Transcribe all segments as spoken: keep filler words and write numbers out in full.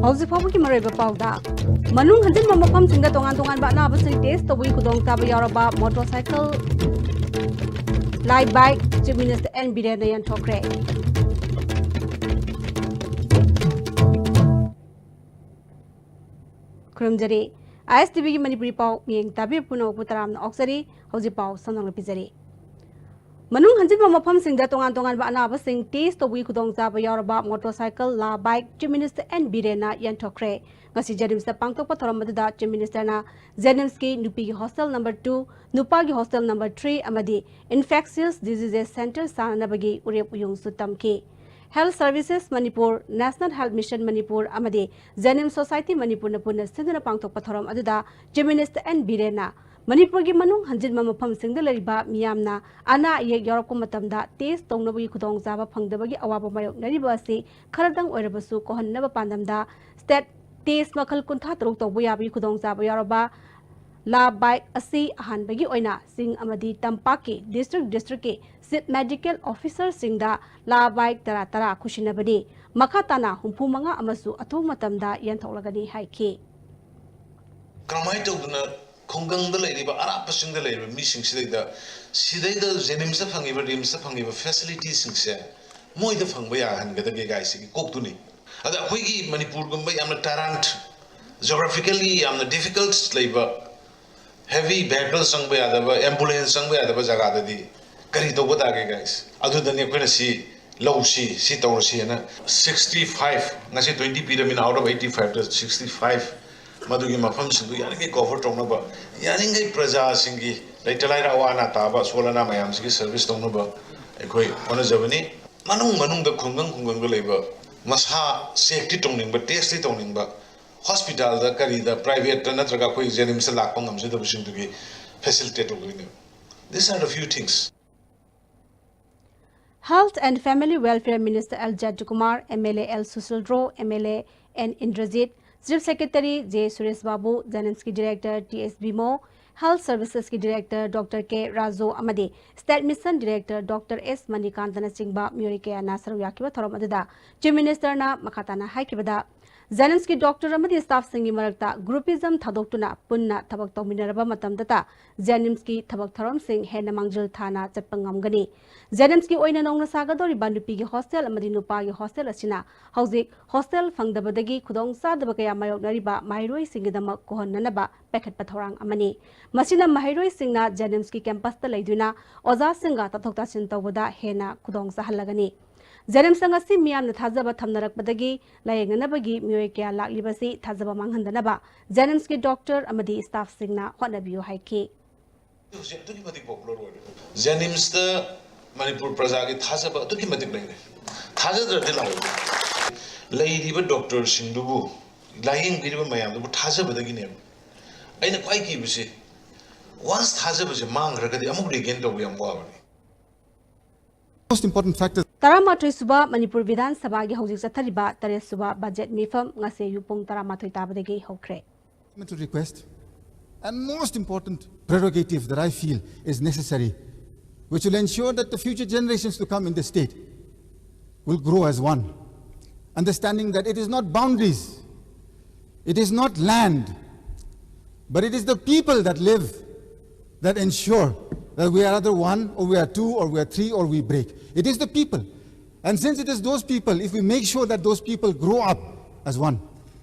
ꯍꯧꯖꯤꯛ ꯐꯥꯎꯕꯒꯤ ꯃꯔꯨꯑꯣꯏꯕ ꯄꯥꯎꯗ, ꯃꯅꯨꯡ ꯍꯟꯖꯤꯟꯕ ꯃꯐꯝꯁꯤꯡꯗ ꯇꯣꯉꯥꯟ ꯇꯣꯉꯥꯟꯕ ꯑꯅꯥꯕꯁꯤꯡ ꯇꯦꯁ ꯇꯧꯕꯒꯤ ꯈꯨꯗꯣꯡꯆꯥꯕ ꯌꯥꯎꯔꯕ motor cycle light bike Chief Minister N ꯕꯤꯔꯦꯟꯅ ꯌꯦꯟꯊꯣꯛꯈ꯭ꯔꯦ꯫ ꯈꯨꯔꯨꯝꯖꯔꯤ꯫ ISTVꯒꯤ ꯃꯅꯤꯄꯨꯔꯤ ꯄꯥꯎ ꯃꯤꯠꯌꯦꯡ ꯇꯥꯕꯤꯕ ꯄꯨꯝꯅꯃꯛꯄꯨ ꯇꯔꯥꯝꯅ ꯑꯣꯛꯆꯔꯤ꯫ ꯍꯧꯖꯤꯛ ꯄꯥꯎ ꯁꯟꯗꯣꯛꯅ ꯄꯤꯖꯔꯤ꯫ ꯃꯅꯨꯡ ꯍꯟꯖꯤꯟꯕ ꯃꯐꯝꯁꯤꯡꯗ ꯇꯣꯉꯥꯟ ꯇꯣꯉꯥꯟꯕ ꯑꯅꯥꯕꯁꯤꯡ ꯇꯦꯁ ꯇꯧꯕꯒꯤ ꯈꯨꯗꯣꯡꯆꯥꯕ ꯌꯥꯎꯔꯕ ꯃꯣꯇꯣꯔ ꯁꯥꯏꯀꯜ ꯂꯥ ꯕꯥꯏꯛ Chief Minister N ꯕꯤꯔꯦꯟꯅ ꯌꯦꯟꯊꯣꯛꯈ꯭ꯔꯦ꯫ ꯉꯁꯤ JNIMSꯇ ꯄꯥꯡꯊꯣꯛꯄ ꯊꯧꯔꯝ ꯑꯗꯨꯗ Chief Ministerꯅ JNIMSꯀꯤ ꯅꯨꯄꯤꯒꯤ hostel number two, ꯅꯨꯄꯥꯒꯤ hostel number three ꯑꯃꯗꯤ Infectious Diseases Center ꯁꯥꯅꯅꯕꯒꯤ ꯎꯔꯦꯞ ꯎꯌꯨꯡꯁꯨ ꯇꯝꯈꯤ꯫ Health Services Manipur, National Health Mission Manipur ꯑꯃꯗꯤ JNIMS Society ꯃꯅꯤꯄꯨꯔꯅ ꯄꯨꯟꯅ ꯁꯤꯟꯗꯨꯅ ꯄꯥꯡꯊꯣꯛꯄ ꯊꯧꯔꯝ ꯑꯗꯨꯗ Chief Minister N ꯕꯤꯔꯦꯟꯅ ꯃꯅꯤꯄꯨꯔꯒꯤ ꯃꯅꯨꯡ ꯍꯟꯖꯤꯟꯕ ꯃꯐꯝꯁꯤꯡꯗ ꯂꯩꯔꯤꯕ ꯃꯤꯌꯥꯝꯅ ꯑꯅꯥ ꯑꯌꯦꯛ ꯌꯥꯎꯔꯛꯄ ꯃꯇꯝꯗ ꯇꯦꯁ ꯇꯧꯅꯕꯒꯤ ꯈꯨꯗꯣꯡꯆꯥꯕ ꯐꯪꯗꯕꯒꯤ ꯑꯋꯥꯕ ꯃꯥꯌꯣꯛꯅꯔꯤꯕ ꯑꯁꯤ ꯈꯔꯗꯪ ꯑꯣꯏꯔꯕꯁꯨ ꯀꯣꯛꯍꯟꯅꯕ ꯄꯥꯟꯗꯝꯗ ꯁ꯭ꯇꯦꯠ ꯇꯦꯁ ꯃꯈꯜ ꯀꯨꯟꯊ꯭ꯔꯥ ꯇꯔꯨꯛ ꯇꯧꯕ ꯌꯥꯕꯒꯤ ꯈꯨꯗꯣꯡꯆꯥꯕ ꯌꯥꯎꯔꯕ ꯂꯥ ꯕꯥꯏꯛ ꯑꯁꯤ ꯑꯍꯥꯟꯕꯒꯤ ꯑꯣꯏꯅ ꯆꯤꯡ ꯑꯃꯗꯤ ꯇꯝꯄꯥꯛꯀꯤ district districtꯀꯤ Chief Medical Officerꯁꯤꯡꯗ ꯂꯥ ꯕꯥꯏꯛ ꯇꯔꯥ ꯇꯔꯥ ꯈꯨꯠꯁꯤꯟꯅꯕꯅꯤ꯫ ꯃꯈꯥ ꯇꯥꯅ ꯍꯨꯝꯐꯨ ꯃꯉꯥ ꯑꯃꯁꯨ ꯑꯊꯨꯕ ꯃꯇꯝꯗ ꯌꯦꯟꯊꯣꯛꯂꯒꯅꯤ ꯍꯥꯏꯈꯤ꯫ ꯀꯔꯝꯍꯥꯏꯅ ꯇꯧꯗꯅ ꯈꯨꯡꯒꯪꯗ ꯂꯩꯔꯤꯕ, ꯑꯔꯥꯞꯄꯁꯤꯡꯗ ꯂꯩꯔꯤꯕ ꯃꯤꯁꯤꯡꯁꯤꯗꯩꯗ ꯁꯤꯗꯩꯗ JNIMSꯇ ꯐꯪꯉꯤꯕ, RIMSꯇ ꯐꯪꯉꯤꯕ facilitiesꯁꯤꯡꯁꯦ ꯃꯣꯏꯗ ꯐꯪꯕ ꯌꯥꯍꯟꯒꯗꯒꯦ ꯀꯥꯏꯁꯤꯒꯤ ꯀꯣꯛꯇꯨꯅꯤ꯫ ꯑꯗ ꯑꯩꯈꯣꯏꯒꯤ ꯃꯅꯤꯄꯨꯔꯒꯨꯝꯕ ꯌꯥꯝꯅ ꯇꯔꯥꯟ, geographically ꯌꯥꯝꯅ difficult ꯂꯩꯕ, heavy vehicle ꯆꯪꯕ ꯌꯥꯗꯕ, ambulance ꯆꯪꯕ ꯌꯥꯗꯕ ꯖꯒꯥꯗꯗꯤ ꯀꯔꯤ ꯇꯧꯕ ꯇꯥꯒꯦ, guys? ꯑꯗꯨꯗꯅꯤ ꯑꯩꯈꯣꯏꯅ ꯁꯤ ꯂꯧꯁꯤ, ꯁꯤ ꯇꯧꯔꯁꯤ ꯍꯥꯏꯅ sixty five, ꯉꯁꯤ twenty ꯄꯤꯔꯃꯤꯅ, out of eighty fiveꯇ sixty five, ꯃꯗꯨꯒꯤ ꯃꯐꯝꯁꯤꯡꯗꯨ ꯌꯥꯔꯤꯉꯩ cover ꯇꯧꯅꯕ, ꯌꯥꯔꯤꯉꯩ ꯄ꯭ꯔꯖꯥꯁꯤꯡꯒꯤ ꯂꯩꯇ ꯂꯥꯏꯔ ꯑꯋꯥ ꯑꯅꯥ ꯇꯥꯕ, ꯑꯁꯣꯜ ꯑꯅꯥ ꯃꯌꯥꯝꯁꯤꯒꯤ service ꯇꯧꯅꯕ ꯑꯩꯈꯣꯏ ꯍꯣꯠꯅꯖꯕꯅꯤ꯫ ꯃꯅꯨꯡ ꯃꯅꯨꯡꯗ ꯈꯨꯡꯒꯪ ꯈꯨꯡꯒꯪꯗ ꯂꯩꯕ ꯃꯁꯥ checkꯇꯤ ꯇꯧꯅꯤꯡꯕ, testꯇꯤ ꯇꯧꯅꯤꯡꯕ, hospitalꯗ ꯀꯔꯤꯗ, privateꯇ ꯅꯠꯇ꯭ꯔꯒ ꯑꯩꯈꯣꯏ JNIMSꯇ ꯂꯥꯛꯄ ꯉꯝꯖꯗꯕꯁꯤꯡꯗꯨꯒꯤ facilitate ꯇꯧꯗꯣꯏꯅꯦ꯫ These are the few things. Health and Family Welfare Minister L Jaykumar, MLA L Sushil Rao, MLA N Indrajit, Chief Secretary J Suresh Babu, JNIMSꯀꯤ Director T S Bhimo, Health Servicesꯀꯤ Director Doctor K Raju ꯑꯃꯗꯤ State Mission Director Doctor S Manikantꯅꯆꯤꯡꯕ ꯃꯤꯑꯣꯏ ꯀꯌꯥꯅ ꯁꯔꯨꯛ ꯌꯥꯈꯤꯕ ꯊꯧꯔꯝ ꯑꯗꯨꯗ Chief Ministerꯅ ꯃꯈꯥ ꯇꯥꯅ ꯍꯥꯏꯈꯤꯕꯗ, ꯖꯦꯅꯤꯝꯁꯀꯤ doctor ꯑꯃꯗꯤ ꯁ꯭ꯇꯥꯐꯁꯤꯡꯒꯤ ꯃꯔꯛꯇ ꯒ꯭ꯔꯨꯄꯤꯖꯝ ꯊꯥꯗꯣꯛꯇꯨꯅ ꯄꯨꯟꯅ ꯊꯕꯛ ꯇꯧꯃꯤꯟꯅꯔꯕ ꯃꯇꯝꯗꯇ ꯖꯦꯅꯤꯝꯁꯀꯤ ꯊꯕꯛ ꯊꯧꯔꯝꯁꯤꯡ ꯍꯦꯟꯅ ꯃꯥꯡꯖꯤꯜ ꯊꯥꯅ ꯆꯠꯄ ꯉꯝꯒꯅꯤ꯫ ꯖꯦꯅꯤꯝꯁꯀꯤ ꯑꯣꯏꯅ ꯅꯧꯅ ꯁꯥꯒꯗꯧꯔꯤꯕ ꯅꯨꯄꯤꯒꯤ ꯍꯣꯁꯇꯦꯜ ꯑꯃꯗꯤ ꯅꯨꯄꯥꯒꯤ ꯍꯣꯁꯇꯦꯜ ꯑꯁꯤꯅ ꯍꯧꯖꯤꯛ ꯍꯣꯁꯇꯦꯜ ꯐꯪꯗꯕꯗꯒꯤ ꯈꯨꯗꯣꯡꯆꯥꯗꯕ ꯀꯌꯥ ꯃꯥꯌꯣꯛꯅꯔꯤꯕ ꯃꯍꯩꯔꯣꯏꯁꯤꯡꯒꯤꯗꯃꯛ ꯀꯣꯍꯟꯅꯅꯕ ꯄꯥꯏꯈꯠꯄ ꯊꯧꯔꯥꯡ ꯑꯃꯅꯤ꯫ ꯃꯁꯤꯅ ꯃꯍꯩꯔꯣꯏꯁꯤꯡꯅ ꯖꯦꯅꯤꯝꯁꯀꯤ ꯀꯦꯝꯄꯁꯇ ꯂꯩꯗꯨꯅ ꯑꯣꯖꯥꯁꯤꯡꯒ ꯇꯥꯊꯣꯛ ꯇꯥꯁꯤꯟ ꯇꯧꯕꯗ ꯍꯦꯟꯅ ꯈꯨꯗꯣꯡ ꯆꯥꯍꯜꯂꯒꯅꯤ꯫ ꯖꯦꯅꯤꯝꯁ ꯉꯁꯤ ꯃꯤꯌꯥꯝꯅ ꯊꯥꯖꯕ ꯊꯝꯅꯔꯛꯄꯗꯒꯤ ꯂꯥꯌꯦꯡꯅꯅꯕꯒꯤ ꯃꯤꯑꯣꯏ ꯀꯌꯥ ꯂꯥꯛꯂꯤꯕꯁꯤ ꯊꯥꯖꯕ ꯃꯥꯡꯍꯟꯗꯅꯕ ꯖꯦꯅꯤꯝꯁꯀꯤ ꯗꯣꯛꯇꯔ ꯑꯃꯗꯤ ꯁ꯭ꯇꯥꯐꯁꯤꯡꯅ ꯍꯣꯠꯅꯕꯤꯌꯨ ꯍꯥꯏꯈꯤ꯫ ꯍꯧꯖꯤꯛ ꯑꯗꯨꯛꯀꯤ ꯃꯇꯤꯛ ꯄꯣꯄꯨꯂꯔ ꯑꯣꯏꯔꯦ꯫ ꯖꯦꯅꯤꯝꯁꯇ ꯃꯅꯤꯄꯨꯔ ꯄ꯭ꯔꯖꯥꯒꯤ ꯊꯥꯖꯕ ꯑꯗꯨꯛꯀꯤ ꯃꯇꯤꯛ ꯂꯩꯔꯦ꯫ ꯊꯥꯖꯗ꯭ꯔꯗꯤ ꯂꯥꯛꯑꯣ꯫ ꯂꯩꯔꯤꯕ ꯗꯣꯛꯇꯔꯁꯤꯡꯗꯨꯕꯨ, ꯂꯥꯌꯦꯡꯕꯤꯔꯤꯕ ꯃꯌꯥꯝꯗꯨꯕꯨ ꯊꯥꯖꯕꯗꯒꯤꯅꯦꯕ꯫ ꯑꯩꯅ ꯈ꯭ꯋꯥꯏ ꯀꯤꯕꯁꯤ, ꯋꯥꯟꯁ ꯊꯥꯖꯕꯁꯦ ꯃꯥꯡꯈ꯭ꯔꯒꯗꯤ ꯑꯃꯨꯛ ꯔꯤꯒꯦꯟ ꯇꯧꯕ ꯌꯥꯝ ꯋꯥꯕꯅꯤ꯫ Most important factor. ꯇꯔꯥꯃꯥꯊꯣꯏ ꯁꯨꯕ ꯃꯅꯤꯄꯨꯔ ꯕꯤꯙꯥꯟ ꯁꯚꯥꯒꯤ ꯍꯧꯖꯤꯛ ꯆꯠꯊꯔꯤꯕ ꯇꯔꯦꯠ ꯁꯨꯕ ꯕꯖꯦꯠ ꯃꯤꯐꯝ ꯉꯁꯤ ꯑꯌꯨꯛ ꯄꯨꯡ ꯇꯔꯥꯃꯥꯊꯣꯏ ꯇꯥꯕꯗꯒꯤ ꯍꯧꯈ꯭ꯔꯦ꯫ To request, and most important prerogative that I feel is necessary, which will ensure that the future generations to come in the state will grow as one, understanding that it is not boundaries, it is not land, but it is the people that live that ensure that we are either one, or we are two, or we are three, or we break. It is the people. And since it is those people, if we make sure that those people grow up as one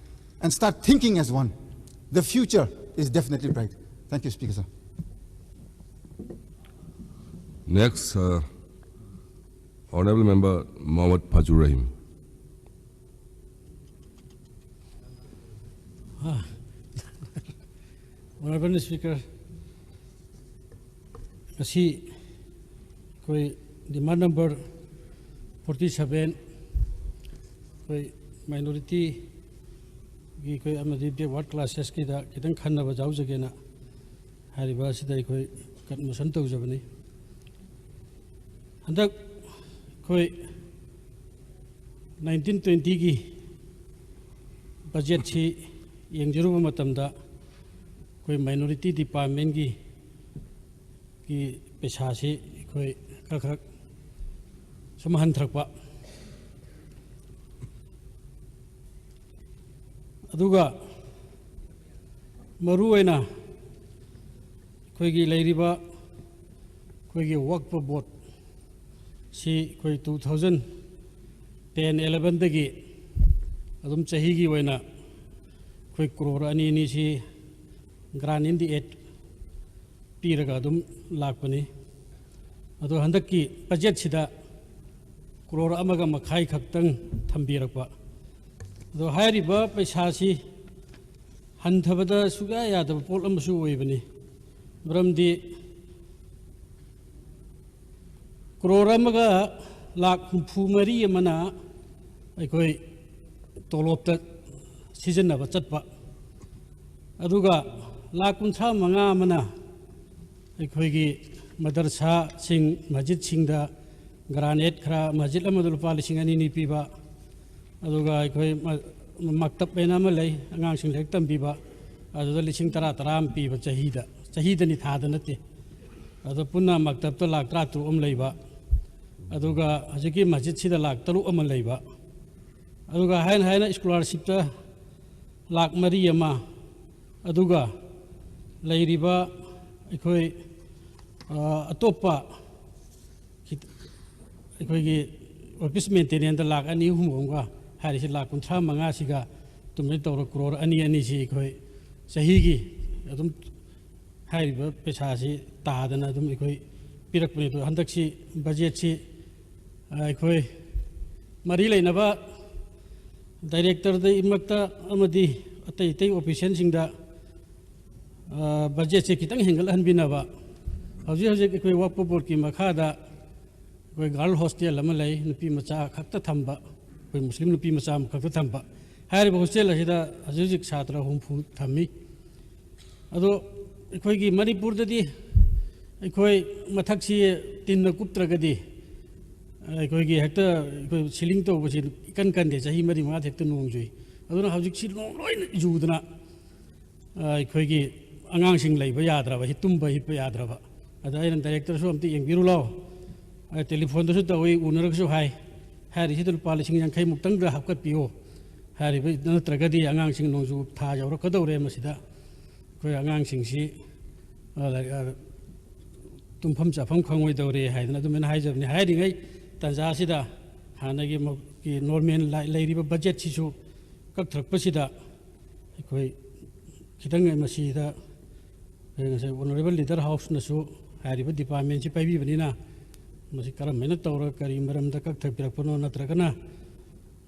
and start thinking as one, the future is definitely bright. Thank you, Speaker, sir. Next, uh, Honorable Member Mohammad Fazlur Rahim. Ah. Honorable Speaker, ꯉꯁꯤ ꯑꯩꯈꯣꯏ demand number forty seven, ꯑꯩꯈꯣꯏ minority ꯒꯤ ꯑꯩꯈꯣꯏ ꯑꯃꯗꯤ backward classes ꯀꯤꯗ ꯈꯤꯇꯪ ꯈꯟꯅꯕ ꯌꯥꯎꯖꯒꯦꯅ ꯍꯥꯏꯔꯤꯕ ꯑꯁꯤꯗ ꯑꯩꯈꯣꯏ ꯀꯟꯃꯣꯁꯟ ꯇꯧꯖꯕꯅꯤ꯫ ꯍꯟꯗꯛ ꯑꯩꯈꯣꯏ nineteen twenty ꯒꯤ ꯕꯖꯦꯠꯁꯤ ꯌꯦꯡꯖꯔꯨꯕ ꯃꯇꯝꯗ ꯑꯩꯈꯣꯏ minority department ꯀꯤ ꯒꯤ ꯄꯩꯁꯥꯁꯤ ꯑꯩꯈꯣꯏ ꯈꯔ ꯈꯔ ꯁꯨꯝ ꯍꯟꯊꯔꯛꯄ꯫ ꯑꯗꯨꯒ ꯃꯔꯨ ꯑꯣꯏꯅ ꯑꯩꯈꯣꯏꯒꯤ ꯂꯩꯔꯤꯕ ꯑꯩꯈꯣꯏꯒꯤ ꯋꯛꯐ ꯕꯣꯔꯗ ꯁꯤ ꯑꯩꯈꯣꯏ two thousand ten elevenꯗꯒꯤ ꯑꯗꯨꯝ ꯆꯍꯤꯒꯤ ꯑꯣꯏꯅ ꯑꯩꯈꯣꯏ ꯀ꯭ꯔꯣꯔ ꯑꯅꯤ ꯑꯅꯤꯁꯤ grant in the aid ꯄꯤꯔꯒ ꯑꯗꯨꯝ ꯂꯥꯛꯄꯅꯤ꯫ ꯑꯗꯣ ꯍꯟꯗꯛꯀꯤ ꯕꯖꯦꯠꯁꯤꯗ ꯀ꯭ꯔꯣꯔ ꯑꯃꯒ ꯃꯈꯥꯏ ꯈꯛꯇꯪ ꯊꯝꯕꯤꯔꯛꯄ꯫ ꯑꯗꯣ ꯍꯥꯏꯔꯤꯕ ꯄꯩꯁꯥꯁꯤ ꯍꯟꯊꯕꯗ ꯁꯨꯛꯌꯥ ꯌꯥꯗꯕ ꯄꯣꯠ ꯑꯃꯁꯨ ꯑꯣꯏꯕꯅꯤ꯫ ꯃꯔꯝꯗꯤ ꯀ꯭ꯔꯣꯔ ꯑꯃꯒ ꯂꯥꯈ ꯍꯨꯝꯐꯨ ꯃꯔꯤ ꯑꯃꯅ ꯑꯩꯈꯣꯏ ꯇꯣꯂꯣꯞꯇ ꯁꯤꯖꯤꯟꯅꯕ ꯆꯠꯄ, ꯑꯗꯨꯒ ꯂꯥꯈ ꯀꯨꯟꯊ꯭ꯔꯥ ꯃꯉꯥ ꯑꯃꯅ ꯑꯩꯈꯣꯏꯒꯤ ꯃꯗꯔꯁꯥꯁꯤꯡ, ꯃꯁꯖꯤꯗꯁꯤꯡꯗ grant aid ꯈꯔ, ꯃꯁꯖꯤꯗ ꯑꯃꯗ ꯂꯨꯄꯥ ꯂꯤꯁꯤꯡ ꯑꯅꯤ ꯑꯅꯤ ꯄꯤꯕ, ꯑꯗꯨꯒ ꯑꯩꯈꯣꯏ ꯃ-, ꯃꯛꯇꯕ ꯍꯥꯏꯅ ꯑꯃ ꯂꯩ, ꯑꯉꯥꯡꯁꯤꯡ ꯂꯥꯏꯔꯤꯛ ꯇꯝꯕꯤꯕ, ꯑꯗꯨꯗ ꯂꯤꯁꯤꯡ ꯇꯔꯥ ꯇꯔꯥ ꯑꯃ ꯄꯤꯕ ꯆꯍꯤꯗ, ꯆꯍꯤꯗꯅꯤ, ꯊꯥꯗ ꯅꯠꯇꯦ꯫ ꯑꯗꯣ ꯄꯨꯟꯅ ꯃꯛꯇꯕꯇ ꯂꯥꯈ ꯇꯔꯥꯇꯔꯨꯛ ꯑꯃ ꯂꯩꯕ, ꯑꯗꯨꯒ ꯍꯧꯖꯤꯛꯀꯤ ꯃꯁꯖꯤꯗꯁꯤꯗ ꯂꯥꯈ ꯇꯔꯨꯛ ꯑꯃ ꯂꯩꯕ, ꯑꯗꯨꯒ ꯍꯥꯏꯅ ꯍꯥꯏꯅ ꯁ꯭ꯀꯣꯂꯔꯁꯤꯞꯇ ꯂꯥꯈ ꯃꯔꯤ ꯑꯃ, ꯑꯗꯨꯒ ꯂꯩꯔꯤꯕ ꯑꯩꯈꯣꯏ, ꯑ, ꯑꯇꯣꯞꯄ ꯈꯤꯠ-, ꯑꯩꯈꯣꯏꯒꯤ ꯑꯣꯐꯤꯁ ꯃꯦꯟꯇꯦꯅꯦꯟꯁꯇ ꯂꯥꯈ ꯑꯅꯤ ꯑꯍꯨꯝ ꯑꯃꯒ, ꯍꯥꯏꯔꯤꯁꯤ ꯂꯥꯈ ꯀꯨꯟꯊ꯭ꯔꯥ ꯃꯉꯥꯁꯤꯒ ꯑꯗꯨꯃꯥꯏꯅ ꯇꯧꯔ ꯀ꯭ꯔꯣꯔ ꯑꯅꯤ ꯑꯅꯤꯁꯤ ꯑꯩꯈꯣꯏ ꯆꯍꯤꯒꯤ ꯑꯗꯨꯝ ꯍꯥꯏꯔꯤꯕ ꯄꯩꯁꯥꯁꯤ ꯇꯥꯗꯅ ꯑꯗꯨꯝ ꯑꯩꯈꯣꯏ ꯄꯤꯔꯛꯄꯅꯤ꯫ ꯑꯗꯣ ꯍꯟꯗꯛꯁꯤ ꯕꯖꯦꯠꯁꯤ, ꯑ, ꯑꯩꯈꯣꯏ ꯃꯔꯤ ꯂꯩꯅꯕ ꯗꯥꯏꯔꯦꯛꯇꯔꯗꯃꯛꯇ ꯑꯃꯗꯤ ꯑꯇꯩ ꯑꯇꯩ ꯑꯣꯐꯤꯁꯤꯌꯦꯜꯁꯤꯡꯗ, ꯑ, ꯕꯖꯦꯠꯁꯦ ꯈꯤꯇꯪ ꯍꯦꯟꯒꯠꯍꯟꯕꯤꯅꯕ꯫ ꯍꯧꯖꯤꯛ ꯍꯧꯖꯤꯛ ꯑꯩꯈꯣꯏ ꯋꯛꯐ ꯕꯣꯔꯗꯀꯤ ꯃꯈꯥꯗ ꯑꯩꯈꯣꯏ ꯒꯥꯔꯜ ꯍꯣꯁꯇꯦꯜ ꯑꯃ ꯂꯩ, ꯅꯨꯄꯤ ꯃꯆꯥ ꯈꯛꯇ ꯊꯝꯕ, ꯑꯩꯈꯣꯏ ꯃꯨꯁꯂꯤꯝ ꯅꯨꯄꯤ ꯃꯆꯥ ꯑꯃꯈꯛꯇ ꯊꯝꯕ꯫ ꯍꯥꯏꯔꯤꯕ ꯍꯣꯁꯇꯦꯜ ꯑꯁꯤꯗ ꯍꯧꯖꯤꯛ ꯍꯧꯖꯤꯛ ꯁꯥꯇ꯭ꯔ ꯍꯨꯝꯐꯨ ꯊꯝꯃꯤ꯫ ꯑꯗꯣ ꯑꯩꯈꯣꯏꯒꯤ ꯃꯅꯤꯄꯨꯔꯗꯗꯤ ꯑꯩꯈꯣꯏ ꯃꯊꯛꯁꯤ ꯇꯤꯟꯅ ꯀꯨꯞꯇ꯭ꯔꯒꯗꯤ ꯑꯩꯈꯣꯏꯒꯤ ꯍꯦꯛꯇ ꯑꯩꯈꯣꯏ ꯁꯤꯂꯤꯡ ꯇꯧꯕꯁꯤ ꯏꯀꯟ ꯀꯟꯗꯦ, ꯆꯍꯤ ꯃꯔꯤ ꯃꯉꯥꯗ ꯍꯦꯛꯇ ꯅꯣꯡ ꯆꯨꯏ꯫ ꯑꯗꯨꯅ ꯍꯧꯖꯤꯛꯁꯤ ꯅꯣꯡ ꯂꯣꯏꯅ ꯆꯨꯗꯅ ꯑꯩꯈꯣꯏꯒꯤ ꯑꯉꯥꯡꯁꯤꯡ ꯂꯩꯕ ꯌꯥꯗ꯭ꯔꯕ, ꯍꯤ-, ꯇꯨꯝꯕ ꯍꯤꯞꯄ ꯌꯥꯗ꯭ꯔꯕ꯫ ꯑꯗ ꯑꯩꯅ ꯗꯥꯏꯔꯦꯛꯇꯔꯁꯨ ꯑꯝꯇ ꯌꯦꯡꯕꯤꯔꯨ ꯂꯥꯎ, ꯑ, ꯇꯦꯂꯤꯐꯣꯟꯗꯁꯨ ꯇꯧꯏ, ꯎꯅꯔꯒꯁꯨ ꯍꯥꯏ, ꯍꯥꯏꯔꯤꯁꯤꯗ ꯂꯨꯄꯥ ꯂꯤꯁꯤꯡ ꯌꯥꯡꯈꯩ ꯃꯨꯛꯇꯪꯗ ꯍꯥꯞꯀꯠꯄꯤꯌꯣ꯫ ꯍꯥꯏꯔꯤꯕ, ꯅꯠꯇ꯭ꯔꯒꯗꯤ ꯑꯉꯥꯡꯁꯤꯡ ꯅꯣꯡꯖꯨ ꯊꯥ ꯌꯧꯔꯛꯀꯗꯧꯔꯦ, ꯃꯁꯤꯗ ꯑꯩꯈꯣꯏ ꯑꯉꯥꯡꯁꯤꯡꯁꯤ, ꯑ, ꯂꯥꯏꯔꯤꯛ, ꯑ, ꯇꯨꯝꯐꯝ ꯆꯥꯐꯝ ꯈꯪꯉꯣꯏꯗꯧꯔꯦ ꯍꯥꯏꯗꯅ ꯑꯗꯨꯃꯥꯏꯅ ꯍꯥꯏꯖꯕꯅꯤ꯫ ꯍꯥꯏꯔꯤꯉꯩ ꯇꯥꯟꯖꯥ ꯑꯁꯤꯗ ꯍꯥꯟꯅꯒꯤ ꯃ-, ꯀꯤ normal ꯂꯥꯏ-, ꯂꯩꯔꯤꯕ ꯕꯖꯦꯠꯁꯤꯁꯨ ꯀꯛꯊꯔꯛꯄꯁꯤꯗ ꯑꯩꯈꯣꯏ ꯈꯤꯇꯪ ꯃꯁꯤꯗ ꯑꯩꯈꯣꯏ ꯉꯁꯥꯏ honourable leader house ꯅꯁꯨ ꯍꯥꯏꯔꯤꯕ department ꯁꯤ ꯄꯥꯏꯕꯤꯕꯅꯤꯅ, ꯃꯁꯤ ꯀꯔꯝꯍꯥꯏꯅ ꯇꯧꯔꯒ ꯀꯔꯤ ꯃꯔꯝꯗ ꯀꯛꯊꯕꯤꯔꯛꯄꯅꯣ, ꯅꯠꯇ꯭ꯔꯒꯅ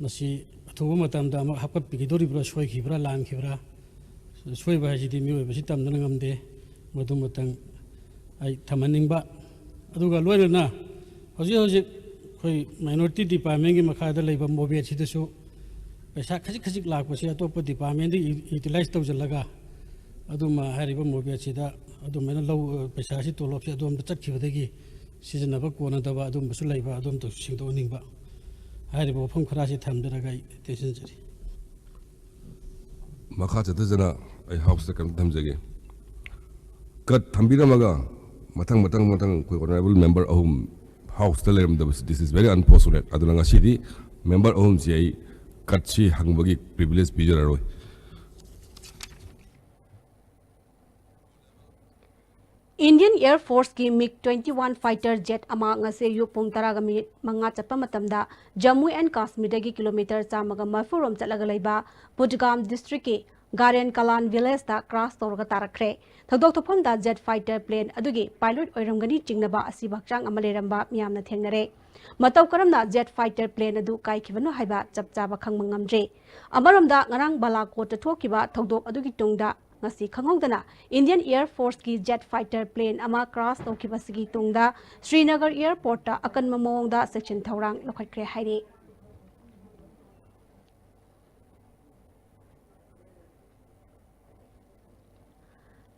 ꯃꯁꯤ ꯑꯊꯨꯕ ꯃꯇꯝꯗ ꯑꯃꯨꯛ ꯍꯥꯞꯀꯠꯄꯤꯒꯗꯧꯔꯤꯕ꯭ꯔꯥ, ꯁꯣꯏꯈꯤꯕ꯭ꯔꯥ, ꯂꯥꯟꯈꯤꯕ꯭ꯔꯥ? ꯁꯣꯏꯕ ꯍꯥꯏꯁꯤꯗꯤ ꯃꯤꯑꯣꯏꯕꯁꯤ ꯇꯝꯗꯅ ꯉꯝꯗꯦ꯫ ꯃꯗꯨꯃꯇꯪ ꯑꯩ ꯊꯝꯍꯟꯅꯤꯡꯕ꯫ ꯑꯗꯨꯒ ꯂꯣꯏꯅꯅ ꯍꯧꯖꯤꯛ ꯍꯧꯖꯤꯛ ꯑꯩꯈꯣꯏ minority department ꯀꯤ ꯃꯈꯥꯗ ꯂꯩꯕ MOBET ꯁꯤꯗꯁꯨ ꯄꯩꯁꯥ ꯈꯖꯤꯛ ꯈꯖꯤꯛ ꯂꯥꯛꯄꯁꯦ ꯑꯇꯣꯞꯄ department ꯗ ꯏ-, utilize ꯇꯧꯁꯤꯜꯂꯒ, ꯑꯗꯨꯃ ꯍꯥꯏꯔꯤꯕ MOBET ꯁꯤꯗ ꯑꯗꯨꯃꯥꯏꯅ ꯂꯧ, ꯄꯩꯁꯥꯁꯤ ꯇꯣꯂꯣꯞꯁꯤ ꯑꯗꯣꯝꯗ ꯆꯠꯈꯤꯕꯗꯒꯤ ꯁꯤꯖꯤꯟꯅꯕ ꯀꯣꯟꯅꯗꯕ ꯑꯗꯨꯝꯕꯁꯨ ꯂꯩꯕ, ꯑꯗꯨꯝꯇꯁꯨ ꯁꯦꯡꯗꯣꯛꯍꯟꯅꯤꯡꯕ꯫ ꯍꯥꯏꯔꯤꯕ ꯋꯥꯐꯝ ꯈꯔꯁꯤ ꯊꯝꯖꯔꯒ ꯑꯩ ꯇꯦꯟꯁꯤꯟꯖꯔꯤ꯫ ꯃꯈꯥ ꯆꯠꯊꯖꯅ ꯑꯩ house ꯇ ꯀꯩꯅꯣꯝ ꯊꯝꯖꯒꯦ꯫ Cut ꯊꯝꯕꯤꯔꯝꯃꯒ ꯃꯊꯪ, ꯃꯊꯪ, ꯃꯊꯪ ꯑꯩꯈꯣꯏ honourable member ꯑꯍꯨꯝ house ꯇ ꯂꯩꯔꯝꯗꯕꯁꯤ, this is very unfortunate꯫ ꯑꯗꯨꯅ ꯉꯁꯤꯗꯤ member ꯑꯍꯨꯝꯁꯤ ꯑꯩ cut ꯁꯤ ꯍꯪꯕꯒꯤ privilege ꯄꯤꯖꯔꯔꯣꯏ꯫ Indian Air Force ꯀꯤ MiG twenty one fighter jet ꯑꯃ ꯉꯁꯤ ꯑꯌꯨꯛ ꯄꯨꯡ ꯇꯔꯥꯒ ꯃꯤꯅꯤꯠ ꯃꯉꯥ ꯆꯠꯄ ꯃꯇꯝꯗ ꯖꯝꯃꯨ ꯑꯦꯟ ꯀꯥꯁꯃꯤꯔꯗꯒꯤ ꯀꯤꯂꯣꯃꯤꯇꯔ ꯆꯥꯝꯃꯒ ꯃꯔꯤꯐꯨ ꯔꯣꯝ ꯆꯠꯂꯒ ꯂꯩꯕ ꯕꯨꯗꯒꯥꯝ district ꯀꯤ ꯒꯥꯔꯦꯟ ꯀꯂꯥꯟ village ꯇ crash ꯇꯧꯔꯒ ꯇꯥꯔꯛꯈ꯭ꯔꯦ꯫ ꯊꯧꯗꯣꯛ ꯊꯣꯛꯐꯝꯗ jet fighter plane ꯑꯗꯨꯒꯤ pilot ꯑꯣꯏꯔꯝꯒꯅꯤ ꯆꯤꯡꯅꯕ ꯑꯁꯤꯕ ꯍꯛꯆꯥꯡ ꯑꯃ ꯂꯩꯔꯝꯕ ꯃꯤꯌꯥꯝꯅ ꯊꯦꯡꯅꯔꯦ꯫ ꯃꯇꯧ ꯀꯔꯝꯅ jet fighter plane ꯑꯗꯨ ꯀꯥꯏꯈꯤꯕꯅꯣ ꯍꯥꯏꯕ ꯆꯞ ꯆꯥꯕ ꯈꯪꯕ ꯉꯝꯗ꯭ꯔꯤ꯫ ꯑꯃꯔꯣꯝꯗ, ꯉꯔꯥꯡ ꯕꯥꯂꯥꯀꯣꯠꯇ ꯊꯣꯛꯈꯤꯕ ꯊꯧꯗꯣꯛ ꯑꯗꯨꯒꯤ ꯇꯨꯡꯗ ꯉꯁꯤ ꯈꯪꯍꯧꯗꯅ Indian Air Force ꯀꯤ jet fighter plane ꯑꯃ crash ꯇꯧꯈꯤꯕꯁꯤꯒꯤ ꯇꯨꯡꯗ ꯁ꯭ꯔꯤꯅꯒꯔ airport ꯇ ꯑꯀꯟꯕ ꯃꯑꯣꯡꯗ ꯆꯦꯛꯁꯤꯟ ꯊꯧꯔꯥꯡ ꯂꯧꯈꯠꯈ꯭ꯔꯦ ꯍꯥꯏꯔꯤ꯫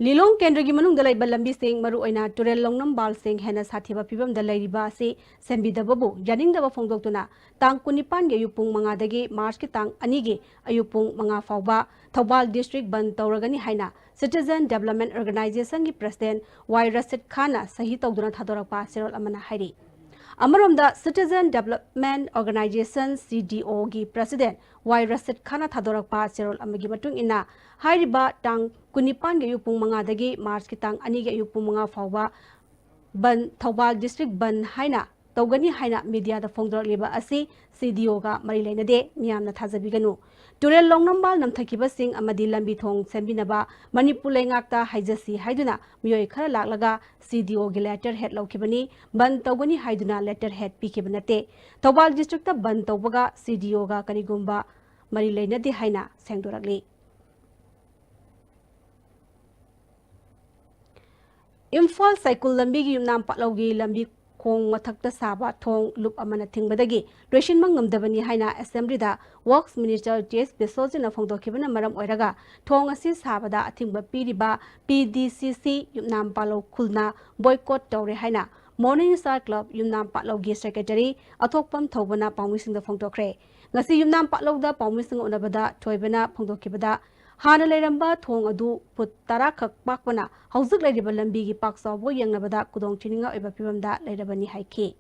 ꯂꯤꯂꯣꯡ ꯀꯦꯟꯗ꯭ꯔꯒꯤ ꯃꯅꯨꯡꯗ ꯂꯩꯕ ꯂꯝꯕꯤꯁꯤꯡ, ꯃꯔꯨꯑꯣꯏꯅ ꯇꯨꯔꯦꯜ ꯂꯧꯅꯝ ꯕꯥꯜꯁꯤꯡ ꯍꯦꯟꯅ ꯁꯥꯊꯤꯕ ꯐꯤꯕꯝꯗ ꯂꯩꯔꯤꯕ ꯑꯁꯤ ꯁꯦꯝꯕꯤꯗꯕꯕꯨ ꯌꯥꯅꯤꯡꯗꯕ ꯐꯣꯡꯗꯣꯛꯇꯨꯅ ꯇꯥꯡ ꯀꯨꯟꯅꯤꯄꯥꯟꯒꯤ ꯑꯌꯨꯛ ꯄꯨꯡ ꯃꯉꯥꯗꯒꯤ ꯃꯥꯔꯆꯀꯤ ꯇꯥꯡ ꯑꯅꯤꯒꯤ ꯑꯌꯨꯛ ꯄꯨꯡ ꯃꯉꯥ ꯐꯥꯎꯕ ꯊꯧꯕꯥꯜ district ꯕꯟꯗ ꯇꯧꯔꯒꯅꯤ ꯍꯥꯏꯅ Citizen Development Organization ꯒꯤ president ꯋꯥꯏ ꯔꯁꯤꯗ ꯈꯥꯟꯅ ꯁꯍꯤ ꯇꯧꯗꯨꯅ ꯊꯥꯗꯣꯔꯛꯄ ꯆꯦꯔꯣꯜ ꯑꯃꯅ ꯍꯥꯏꯔꯤ꯫ ꯑꯃꯔꯣꯝꯗ, Citizen Development Organization, C D O ꯒꯤ President Y ꯔꯁꯤꯗ ꯈꯥꯟꯅ ꯊꯥꯗꯣꯔꯛꯄ ꯆꯦꯔꯣꯜ ꯑꯃꯒꯤ ꯃꯇꯨꯡ ꯏꯟꯅ, ꯍꯥꯏꯔꯤꯕ ꯇꯥꯡ ꯀꯨꯟꯅꯤꯄꯥꯟꯒꯤ ꯑꯌꯨꯛ ꯄꯨꯡ ꯃꯉꯥꯗꯒꯤ ꯃꯥꯔꯆꯀꯤ ꯇꯥꯡ ꯑꯅꯤꯒꯤ ꯑꯌꯨꯛ ꯄꯨꯡ ꯃꯉꯥ ꯐꯥꯎꯕ ꯕꯟ, ꯊꯧꯕꯥꯜ district ꯕꯟ ꯍꯥꯏꯅ ꯇꯧꯒꯅꯤ ꯍꯥꯏꯅ mediaꯗ ꯐꯣꯡꯗꯣꯔꯛꯂꯤꯕ ꯑꯁꯤ C D Oꯒ ꯃꯔꯤ ꯂꯩꯅꯗꯦ, ꯃꯤꯌꯥꯝꯅ ꯊꯥꯖꯕꯤꯒꯅꯨ꯫ ꯇꯨꯔꯦꯜ ꯂꯧꯅꯝꯕꯥꯜ ꯅꯝꯊꯈꯤꯕꯁꯤꯡ ꯑꯃꯗꯤ ꯂꯝꯕꯤ ꯊꯣꯡ ꯁꯦꯝꯕꯤꯅꯕ ꯃꯅꯤꯄꯨꯔ ꯂꯩꯉꯥꯛꯇ ꯍꯥꯏꯖꯁꯤ ꯍꯥꯏꯗꯨꯅ ꯃꯤꯑꯣꯏ ꯈꯔ ꯂꯥꯛꯂꯒ C D Oꯒꯤ letterhead ꯂꯧꯈꯤꯕꯅꯤ, ꯕꯟ ꯇꯧꯒꯅꯤ ꯍꯥꯏꯗꯨꯅ letterhead ꯄꯤꯈꯤꯕ ꯅꯠꯇꯦ꯫ ꯊꯧꯕꯥꯜ districtꯇ ꯕꯟ ꯇꯧꯕꯒ C D Oꯒ ꯀꯔꯤꯒꯨꯝꯕ ꯃꯔꯤ ꯂꯩꯅꯗꯦ ꯍꯥꯏꯅ ꯁꯦꯡꯗꯣꯔꯛꯂꯤ꯫ ꯏꯝꯐꯥꯜ ꯁꯥꯏꯀꯨꯜ ꯂꯝꯕꯤꯒꯤ ꯌꯨꯝꯅꯥꯝ ꯄꯥꯠꯂꯧꯒꯤ ꯂꯝꯕꯤ ꯈꯣꯡ ꯃꯊꯛꯇ ꯁꯥꯕ ꯊꯣꯡ ꯂꯨꯞ ꯑꯃꯅ ꯊꯤꯡꯕꯗꯒꯤ ꯂꯣꯏꯁꯤꯟꯕ ꯉꯝꯗꯕꯅꯤ ꯍꯥꯏꯅ Assemblyꯗ Works Minister T S ꯕꯤꯁ꯭ꯋꯖꯤꯠꯅ ꯐꯣꯡꯗꯣꯛꯈꯤꯕꯅ ꯃꯔꯝ ꯑꯣꯏꯔꯒ ꯊꯣꯡ ꯑꯁꯤ ꯁꯥꯕꯗ ꯑꯊꯤꯡꯕ ꯄꯤꯔꯤꯕ P D C C ꯌꯨꯝꯅꯥꯝ ꯄꯥꯠꯂꯧ ꯈꯨꯜꯅ boycott ꯇꯧꯔꯦ ꯍꯥꯏꯅ Morning Star Club ꯌꯨꯝꯅꯥꯝ ꯄꯥꯠꯂꯧꯒꯤ Secretary ꯑꯊꯣꯛꯄꯝ ꯊꯧꯕꯅ ꯄꯥꯎꯃꯤꯁꯤꯡꯗ ꯐꯣꯡꯗꯣꯛꯈ꯭ꯔꯦ꯫ ꯉꯁꯤ ꯌꯨꯝꯅꯥꯝ ꯄꯥꯠꯂꯧꯗ ꯄꯥꯎꯃꯤꯁꯤꯡꯒ ꯎꯅꯕꯗ ꯊꯣꯏꯕꯅ ꯐꯣꯡꯗꯣꯛꯈꯤꯕꯗ, ꯍꯥꯟꯅ ꯂꯩꯔꯝꯕ ꯊꯣꯡ ꯑꯗꯨ ꯐꯨꯠ ꯇꯔꯥ ꯈꯛ ꯄꯥꯛꯄꯅ ꯍꯧꯖꯤꯛ ꯂꯩꯔꯤꯕ ꯂꯝꯕꯤꯒꯤ ꯄꯥꯛ ꯆꯥꯎꯕꯒ ꯌꯦꯡꯅꯕꯗ ꯈꯨꯗꯣꯡꯊꯤꯅꯤꯡꯉꯥꯏ ꯑꯣꯏꯕ ꯐꯤꯕꯝꯗ ꯂꯩꯔꯕꯅꯤ ꯍꯥꯏꯈꯤ꯫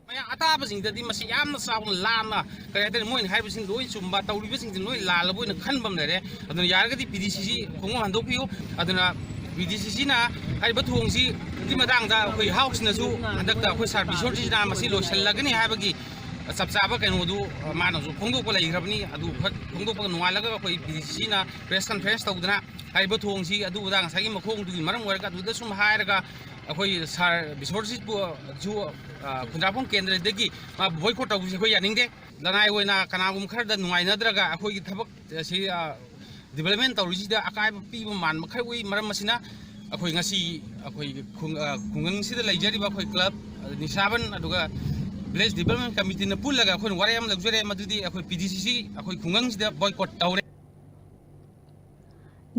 ꯃꯌꯥꯝ ꯑꯇꯥꯕꯁꯤꯡꯗꯗꯤ ꯃꯁꯤ ꯌꯥꯝꯅ ꯆꯥꯎꯅ ꯂꯥꯟꯅ, ꯀꯔꯤ ꯍꯥꯏꯇꯥꯔꯦ, ꯃꯣꯏꯅ ꯍꯥꯏꯕꯁꯤꯡ ꯂꯣꯏ ꯆꯨꯝꯕ, ꯇꯧꯔꯤꯕꯁꯤꯡꯁꯤ ꯂꯣꯏ ꯂꯥꯜꯂꯕ ꯑꯣꯏꯅ ꯈꯟꯕ ꯑꯃ ꯂꯩꯔꯦ꯫ ꯑꯗꯨꯅ ꯌꯥꯔꯒꯗꯤ P D C C ꯈꯣꯡꯒꯣꯜ ꯍꯟꯗꯣꯛꯄꯤꯌꯨ꯫ ꯑꯗꯨꯅ P D C Cꯅ ꯍꯥꯏꯔꯤꯕ ꯊꯣꯡꯁꯤꯒꯤ ꯃꯇꯥꯡꯗ ꯑꯩꯈꯣꯏ Houseꯅꯁꯨ ꯍꯟꯗꯛꯇ ꯑꯩꯈꯣꯏ Sir ꯕꯤꯁ꯭ꯋꯖꯤꯠꯅ ꯃꯁꯤ ꯂꯣꯏꯁꯤꯜꯂꯒꯅꯤ ꯍꯥꯏꯕꯒꯤ ꯆꯞ ꯆꯥꯕ ꯀꯩꯅꯣꯗꯨ ꯃꯥꯅꯁꯨ ꯐꯣꯡꯗꯣꯛꯄ ꯂꯩꯈ꯭ꯔꯕꯅꯤ꯫ ꯑꯗꯨ ꯈꯛ ꯐꯣꯡꯗꯣꯛꯄꯒ ꯅꯣꯡꯉꯥꯜꯂꯒ ꯑꯩꯈꯣꯏ P D C Cꯅ press conference ꯇꯧꯗꯅ ꯍꯥꯏꯔꯤꯕ ꯊꯣꯡꯁꯤ ꯑꯗꯨ ꯑꯗꯥ ꯉꯁꯥꯏꯒꯤ ꯃꯈꯣꯡꯗꯨꯒꯤ ꯃꯔꯝ ꯑꯣꯏꯔꯒ ꯑꯗꯨꯗ ꯁꯨꯝ ꯍꯥꯏꯔꯒ ꯑꯩꯈꯣꯏ Sir ꯕꯤꯁ꯭ꯋꯖꯤꯠꯄꯨꯁꯨ, ꯑ, ꯈꯨꯟꯗ꯭ꯔꯥꯛꯄꯝ ꯀꯦꯟꯗ꯭ꯔꯗꯒꯤ ꯃꯥ boycott ꯇꯧꯕꯁꯤ ꯑꯩꯈꯣꯏ ꯌꯥꯅꯤꯡꯗꯦ꯫ ꯂꯅꯥꯏ ꯑꯣꯏꯅ ꯀꯅꯥꯒꯨꯝꯕ ꯈꯔꯗ ꯅꯨꯡꯉꯥꯏꯅꯗ꯭ꯔꯒ ꯑꯩꯈꯣꯏꯒꯤ ꯊꯕꯛ ꯑꯁꯤ, ꯑ, development ꯇꯧꯔꯤꯁꯤꯗ ꯑꯀꯥꯏꯕ ꯄꯤꯕ ꯃꯥꯟꯕ ꯈꯔ ꯎꯏ꯫ ꯃꯔꯝ ꯑꯁꯤꯅ ꯑꯩꯈꯣꯏ ꯉꯁꯤ ꯑꯩꯈꯣꯏ ꯈꯨꯡ-, ꯑ, ꯈꯨꯡꯒꯪꯁꯤꯗ ꯂꯩꯖꯔꯤꯕ ꯑꯩꯈꯣꯏ club, ꯑ, ꯅꯤꯁꯥꯕꯟ, ꯑꯗꯨꯒ village development committeeꯅ ꯄꯨꯜꯂꯒ ꯑꯩꯈꯣꯏꯅ ꯋꯥꯔꯦꯞ ꯑꯃ ꯂꯧꯖꯔꯦ, ꯃꯗꯨꯗꯤ ꯑꯩꯈꯣꯏ P D C C ꯑꯩꯈꯣꯏ ꯈꯨꯡꯒꯪꯁꯤꯗ boycott ꯇꯧꯔꯦ꯫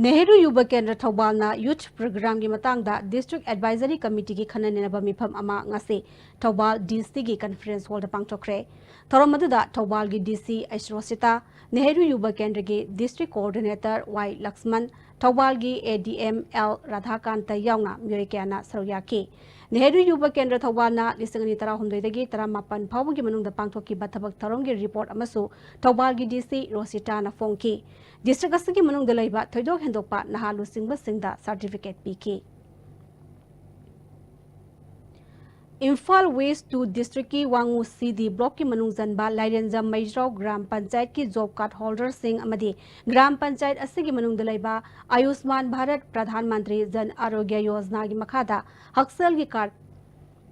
ꯅꯦꯍꯔꯨ ꯌꯨꯕ ꯀꯦꯟꯗ꯭ꯔ ꯊꯧꯕꯥꯜꯅ youth programꯒꯤ ꯃꯇꯥꯡꯗ District Advisory Committeeꯒꯤ ꯈꯟꯅ ꯅꯩꯅꯕ ꯃꯤꯐꯝ ꯑꯃ ꯉꯁꯤ ꯊꯧꯕꯥꯜ DCꯒꯤ conference hallꯗ ꯄꯥꯡꯊꯣꯛꯈ꯭ꯔꯦ꯫ ꯊꯧꯔꯝ ꯑꯗꯨꯗ ꯊꯧꯕꯥꯜꯒꯤ DC ꯑꯩꯁ꯭ꯔꯣꯁꯤꯇꯥ, ꯅꯦꯍꯔꯨ ꯌꯨꯕ ꯀꯦꯟꯗ꯭ꯔꯒꯤ District Coordinator Y Lakshman, ꯊꯧꯕꯥꯜꯒꯤ ADM L ꯔꯥꯙꯥꯀꯥꯟꯇ ꯌꯥꯎꯅ ꯃꯤꯑꯣꯏ ꯀꯌꯥꯅ ꯁꯔꯨꯛ ꯌꯥꯈꯤ꯫ ꯅꯦꯍꯔꯨ ꯌꯨꯕ ꯀꯦꯟꯗ꯭ꯔ ꯊꯧꯕꯥꯜꯅ ꯂꯤꯁꯤꯡ ꯑꯅꯤ ꯇꯔꯥꯍꯨꯝꯗꯣꯏꯗꯒꯤ ꯇꯔꯥꯃꯥꯄꯟ ꯐꯥꯎꯕꯒꯤ ꯃꯅꯨꯡꯗ ꯄꯥꯡꯊꯣꯛꯈꯤꯕ ꯊꯕꯛ ꯊꯧꯔꯝꯒꯤ ꯔꯤꯄꯣꯔꯠ ꯑꯃꯁꯨ ꯊꯧꯕꯥꯜꯒꯤ ꯗꯤ ꯁꯤ ꯔꯣꯁꯤꯇꯥꯅ ꯐꯣꯡꯈꯤ꯫ ꯗꯤꯁꯇ꯭ꯔꯤꯛ ꯑꯁꯤꯒꯤ ꯃꯅꯨꯡꯗ ꯂꯩꯕ ꯊꯣꯏꯗꯣꯛ ꯍꯦꯟꯗꯣꯛꯄ ꯅꯍꯥ ꯂꯨꯆꯤꯡꯕꯁꯤꯡꯗ ꯁꯥꯔꯇꯤꯐꯤꯀꯦꯠ ꯄꯤꯈꯤ꯫ ꯏꯝꯐꯥꯜ ꯋꯦꯁ ꯇꯨ ꯗꯤꯁꯇ꯭ꯔꯤꯛꯀꯤ ꯋꯥꯉꯨ ꯁꯤ ꯗꯤ ꯕ꯭ꯂꯣꯛꯀꯤ ꯃꯅꯨꯡ ꯆꯟꯕ ꯂꯥꯏꯔꯦꯟꯖꯝ ꯃꯩꯖ꯭ꯔꯥꯎ ꯒ꯭ꯔꯥꯝ ꯄꯟꯆꯥꯌꯠꯀꯤ ꯖꯣꯕ ꯀꯥꯔꯗ ꯍꯣꯜꯗꯔꯁꯤꯡ ꯑꯃꯗꯤ ꯒ꯭ꯔꯥꯝ ꯄꯟꯆꯥꯌꯠ ꯑꯁꯤꯒꯤ ꯃꯅꯨꯡꯗ ꯂꯩꯕ ꯑꯌꯨꯁꯃꯥꯟ ꯚꯥꯔꯠ ꯄ꯭ꯔꯙꯥꯟ ꯃꯟꯇ꯭ꯔꯤ ꯖꯟ ꯑꯔꯣꯒ꯭ꯌ ꯌꯣꯖꯅꯥꯒꯤ ꯃꯈꯥꯗ ꯍꯛꯁꯦꯜꯒꯤ ꯀꯥꯔꯗ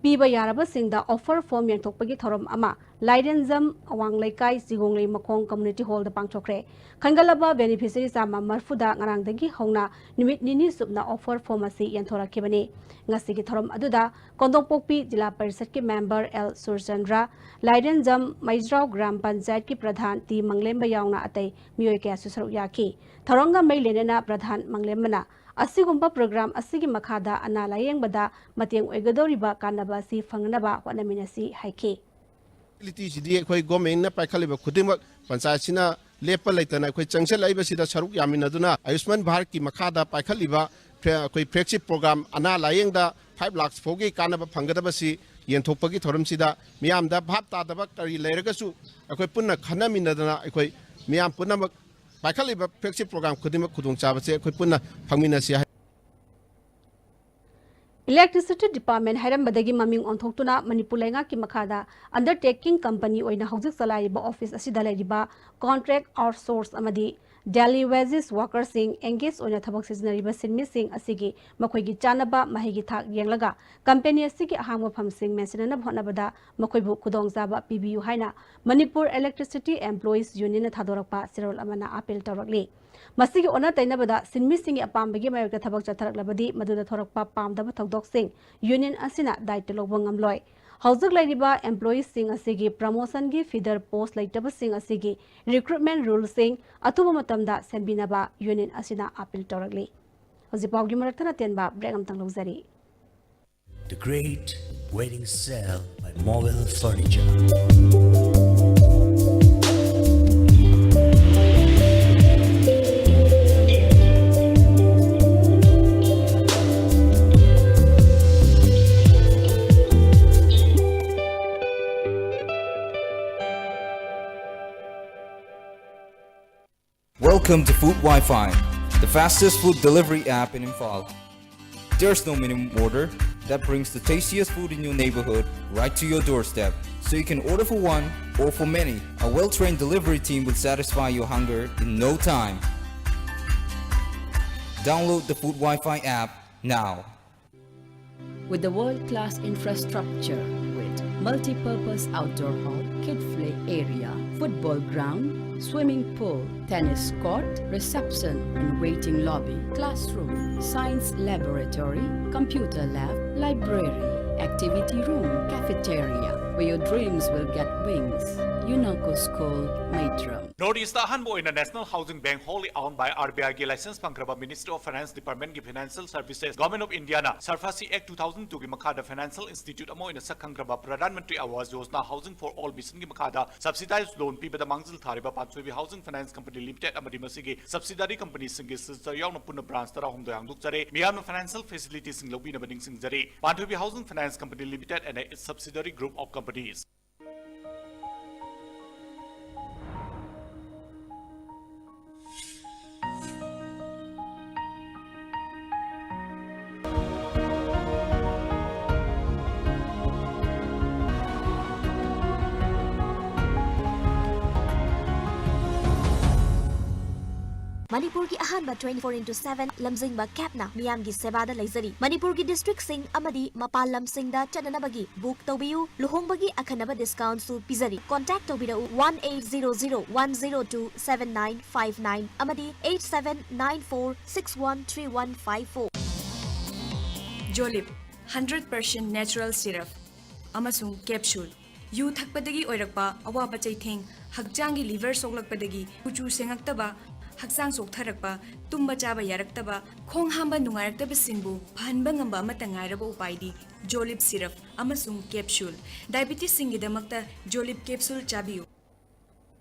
ꯄꯤꯕ ꯌꯥꯔꯕꯁꯤꯡꯗ ꯑꯣꯐꯔ ꯐꯣꯔꯝ ꯌꯦꯟꯊꯣꯛꯄꯒꯤ ꯊꯧꯔꯝ ꯑꯃ ꯂꯥꯏꯔꯦꯟꯖꯝ ꯑꯋꯥꯡ ꯂꯩꯀꯥꯏ ꯆꯤꯒꯣꯡꯂꯩ ꯃꯈꯣꯡ ꯀꯝꯃ꯭ꯌꯨꯅꯤꯇꯤ ꯍꯣꯜꯗ ꯄꯥꯡꯊꯣꯛꯈ꯭ꯔꯦ꯫ ꯈꯟꯒꯠꯂꯕ ꯕꯦꯅꯤꯐꯤꯁꯔꯤ ꯆꯥꯝꯃ ꯃꯔꯤꯐꯨꯗ ꯉꯔꯥꯡꯗꯒꯤ ꯍꯧꯅ ꯅꯨꯃꯤꯠ ꯅꯤꯅꯤ ꯆꯨꯞꯅ ꯑꯣꯐꯔ ꯐꯣꯔꯝ ꯑꯁꯤ ꯌꯦꯟꯊꯣꯔꯛꯈꯤꯕꯅꯤ꯫ ꯉꯁꯤꯒꯤ ꯊꯧꯔꯝ ꯑꯗꯨꯗ ꯀꯣꯟꯗꯣꯡꯄꯣꯛꯄꯤ ꯖꯤꯂꯥ ꯄꯔꯤꯁꯠꯀꯤ ꯃꯦꯝꯕꯔ ꯑꯦꯜ ꯁꯨꯔꯆꯟꯗ꯭ꯔ, ꯂꯥꯏꯔꯦꯟꯖꯝ ꯃꯩꯖ꯭ꯔꯥꯎ ꯒ꯭ꯔꯥꯝ ꯄꯟꯆꯥꯌꯠꯀꯤ ꯄ꯭ꯔꯙꯥꯟ ꯇꯤ ꯃꯪꯂꯦꯝꯕ ꯌꯥꯎꯅ ꯑꯇꯩ ꯃꯤꯑꯣꯏ ꯀꯌꯥꯁꯨ ꯁꯔꯨꯛ ꯌꯥꯈꯤ꯫ ꯊꯧꯔꯝꯒ ꯃꯔꯤ ꯂꯩꯅꯅ ꯄ꯭ꯔꯙꯥꯟ ꯃꯪꯂꯦꯝꯕꯅ ꯑꯁꯤꯒꯨꯝꯕ ꯄ꯭ꯔꯣꯒ꯭ꯔꯥꯝ ꯑꯁꯤꯒꯤ ꯃꯈꯥꯗ ꯑꯅꯥ ꯂꯥꯌꯦꯡꯕꯗ ꯃꯇꯦꯡ ꯑꯣꯏꯒꯗꯧꯔꯤꯕ ꯀꯥꯟꯅꯕ ꯑꯁꯤ ꯐꯪꯅꯅꯕ ꯍꯣꯠꯅꯃꯤꯟꯅꯁꯤ ꯍꯥꯏꯈꯤ꯫ ꯐꯦꯁꯤꯂꯤꯇꯤꯁꯤꯗꯤ ꯑꯩꯈꯣꯏ ꯒꯣꯔꯃꯦꯟꯅ ꯄꯥꯏꯈꯠꯂꯤꯕ ꯈꯨꯗꯤꯡꯃꯛ ꯄꯟꯆꯥꯌꯠꯁꯤꯅ ꯂꯦꯞꯄ ꯂꯩꯇꯅ ꯑꯩꯈꯣꯏ ꯆꯪꯁꯤꯜꯂꯛꯏꯕꯁꯤꯗ ꯁꯔꯨꯛ ꯌꯥꯃꯤꯟꯅꯗꯨꯅ ꯑꯌꯨꯁꯃꯥꯟ ꯚꯥꯔꯠꯀꯤ ꯃꯈꯥꯗ ꯄꯥꯏꯈꯠꯂꯤꯕ ꯐꯦ-, ꯑꯩꯈꯣꯏ ꯐ꯭ꯂꯦꯒꯁꯤꯞ ꯄ꯭ꯔꯣꯒ꯭ꯔꯥꯝ ꯑꯅꯥ ꯂꯥꯌꯦꯡꯗ ꯐꯥꯏꯚ ꯂꯥꯈ ꯐꯥꯎꯒꯤ ꯀꯥꯟꯅꯕ ꯐꯪꯒꯗꯕꯁꯤ ꯌꯦꯟꯊꯣꯛꯄꯒꯤ ꯊꯧꯔꯝꯁꯤꯗ ꯃꯤꯌꯥꯝꯗ ꯚꯥꯞ ꯇꯥꯗꯕ ꯀꯔꯤ ꯂꯩꯔꯒꯁꯨ ꯑꯩꯈꯣꯏ ꯄꯨꯟꯅ ꯈꯟꯅꯃꯤꯟꯅꯗꯅ ꯑꯩꯈꯣꯏ ꯃꯤꯌꯥꯝ ꯄꯨꯝꯅꯃꯛ ꯄꯥꯏꯈꯠꯂꯤꯕ ꯐ꯭ꯂꯦꯒꯁꯤꯞ ꯄ꯭ꯔꯣꯒ꯭ꯔꯥꯝ ꯈꯨꯗꯤꯡꯃꯛ ꯈꯨꯗꯣꯡꯆꯥꯕꯁꯦ ꯑꯩꯈꯣꯏ ꯄꯨꯟꯅ ꯐꯪꯃꯤꯟꯅꯁꯤ ꯍꯥꯏ꯫ Electricity Department ꯍꯥꯏꯔꯝꯕꯗꯒꯤ ꯃꯃꯤꯡ ꯑꯣꯟꯊꯣꯛꯇꯨꯅ ꯃꯅꯤꯄꯨꯔ ꯂꯩꯉꯥꯛꯀꯤ ꯃꯈꯥꯗ undertaking company ꯑꯣꯏꯅ ꯍꯧꯖꯤꯛ ꯆꯂꯥꯏꯔꯤꯕ office ꯑꯁꯤꯗ ꯂꯩꯔꯤꯕ contract outsource ꯑꯃꯗꯤ daily wages workerꯁꯤꯡ engage ꯑꯣꯏꯅ ꯊꯕꯛ ꯁꯤꯖꯤꯟꯅꯔꯤꯕ ꯁꯤꯟꯃꯤꯁꯤꯡ ꯑꯁꯤꯒꯤ ꯃꯈꯣꯏꯒꯤ ꯆꯥꯅꯕ ꯃꯍꯩꯒꯤ ꯊꯥꯛ ꯌꯦꯡꯂꯒ company ꯑꯁꯤꯒꯤ ꯑꯍꯥꯡꯕ ꯐꯝꯁꯤꯡ ꯃꯦꯟꯁꯤꯟꯅꯅꯕ ꯍꯣꯠꯅꯕꯗ ꯃꯈꯣꯏꯕꯨ ꯈꯨꯗꯣꯡꯆꯥꯕ ꯄꯤꯕꯤꯌꯨ ꯍꯥꯏꯅ ꯃꯅꯤꯄꯨꯔ Electricity Employees Unionꯅ ꯊꯥꯗꯣꯔꯛꯄ ꯆꯦꯔꯣꯜ ꯑꯃꯅ appeal ꯇꯧꯔꯛꯂꯤ꯫ ꯃꯁꯤꯒꯤ ꯑꯣꯟꯅ ꯇꯩꯅꯕꯗ ꯁꯤꯟꯃꯤꯁꯤꯡꯒꯤ ꯑꯄꯥꯝꯕꯒꯤ ꯃꯥꯌꯣꯛꯇ ꯊꯕꯛ ꯆꯠꯊꯔꯛꯂꯕꯗꯤ ꯃꯗꯨꯗ ꯊꯣꯔꯛꯄ ꯄꯥꯝꯗꯕ ꯊꯧꯗꯣꯛꯁꯤꯡ union ꯑꯁꯤꯅ ꯗꯥꯏꯇ ꯂꯧꯕ ꯉꯝꯂꯣꯏ꯫ ꯍꯧꯖꯤꯛ ꯂꯩꯔꯤꯕ employeeꯁꯤꯡ ꯑꯁꯤꯒꯤ promotionꯒꯤ feeder post ꯂꯩꯇꯕꯁꯤꯡ ꯑꯁꯤꯒꯤ recruitment ruleꯁꯤꯡ ꯑꯊꯨꯕ ꯃꯇꯝꯗ ꯁꯦꯝꯕꯤꯅꯕ union ꯑꯁꯤꯅ appeal ꯇꯧꯔꯛꯂꯤ꯫ ꯍꯧꯖꯤꯛ ꯄꯥꯎꯒꯤ ꯃꯔꯛ ꯊꯠꯅ ꯇꯦꯟꯕ break ꯑꯃꯇꯪ ꯂꯧꯖꯔꯤ꯫ The Great Wedding Sale by Mobile Furniture. Welcome to Food Wi-Fi, the fastest food delivery app in Imphal. There's no minimum order that brings the tastiest food in your neighborhood right to your doorstep. So you can order for one or for many. A well-trained delivery team will satisfy your hunger in no time. Download the Food Wi-Fi app now. With the world-class infrastructure with multi-purpose outdoor hall, kid play area, football ground, swimming pool, tennis court, reception and waiting lobby, classroom, science laboratory, computer lab, library, activity room, cafeteria, where your dreams will get wings. UNACO School, Maitram. North East ꯑꯍꯥꯟꯕ ꯑꯣꯏꯅ National Housing Bank, wholly owned by RBI ꯒꯤ license ꯐꯪꯈ꯭ꯔꯕ Ministry of Finance Department ꯀꯤ Financial Services, Government of India ꯅ SARFAESI Act two thousand two ꯒꯤ ꯃꯈꯥꯗ financial institute ꯑꯃ ꯑꯣꯏꯅ ꯁꯛꯈꯪꯈ꯭ꯔꯕ Pradhan Mantri Awas Yojana Housing for All mission ꯒꯤ ꯃꯈꯥꯗ subsidized loan ꯄꯤꯕꯗ ꯃꯥꯡꯖꯤꯜ ꯊꯥꯔꯤꯕ ꯄꯥꯟꯊꯣꯏꯕꯤ Housing Finance Company Limited ꯑꯃꯗꯤ ꯃꯁꯤꯒꯤ subsidiary company ꯁꯤꯡꯒꯤ sister ꯌꯥꯎꯅ ꯄꯨꯟꯅ branch ꯇꯔꯥꯍꯨꯝꯗꯣꯏ ꯍꯥꯡꯗꯣꯛꯆꯔꯦ꯫ ꯃꯤꯌꯥꯝꯅ financial facility ꯁꯤꯡ ꯂꯧꯕꯤꯅꯕ ꯅꯤꯡꯁꯤꯡꯖꯔꯤ꯫ ꯄꯥꯟꯊꯣꯏꯕꯤ Housing Finance Company Limited and its subsidiary group of companies. ꯃꯅꯤꯄꯨꯔꯒꯤ ꯑꯍꯥꯟꯕ twenty four into seven ꯂꯝꯖꯤꯡꯕ cabꯅ ꯃꯤꯌꯥꯝꯒꯤ ꯁꯦꯕꯥꯗ ꯂꯩꯖꯔꯤ꯫ ꯃꯅꯤꯄꯨꯔꯒꯤ districtꯁꯤꯡ ꯑꯃꯗꯤ ꯃꯄꯥꯟ ꯂꯝꯁꯤꯡꯗ ꯆꯠꯅꯅꯕꯒꯤ book ꯇꯧꯕꯤꯌꯨ꯫ ꯂꯨꯍꯣꯡꯕꯒꯤ ꯑꯈꯟꯅꯕ discountꯁꯨ ꯄꯤꯖꯔꯤ꯫ Contact ꯇꯧꯕꯤꯔꯛꯎ one eight zero zero one zero two seven nine five nine ꯑꯃꯗꯤ eight seven nine four six one three one five four꯫ Jolib hundred percent natural syrup ꯑꯃꯁꯨꯡ capsule꯫ ꯌꯨ ꯊꯛꯄꯗꯒꯤ ꯑꯣꯏꯔꯛꯄ ꯑꯋꯥꯕ ꯆꯩꯊꯦꯡ, ꯍꯛꯆꯥꯡꯒꯤ liver ꯁꯣꯛꯂꯛꯄꯗꯒꯤ ꯀꯨꯆꯨ ꯁꯦꯡꯉꯛꯇꯕ, ꯍꯛꯆꯥꯡ ꯆꯣꯛꯊꯔꯛꯄ, ꯇꯨꯝꯕ ꯆꯥꯕ ꯌꯥꯔꯛꯇꯕ, ꯈꯣꯡ ꯍꯥꯝꯕ ꯅꯨꯡꯉꯥꯏꯔꯛꯇꯕꯁꯤꯡꯕꯨ ꯐꯍꯟꯕ ꯉꯝꯕ ꯑꯃꯠꯇ ꯉꯥꯏꯔꯕ ꯎꯄꯥꯏꯗꯤ Jolib syrup ꯑꯃꯁꯨꯡ capsule꯫ Diabetesꯁꯤꯡꯒꯤꯗꯃꯛꯇ Jolib capsule ꯆꯥꯕꯤꯌꯨ꯫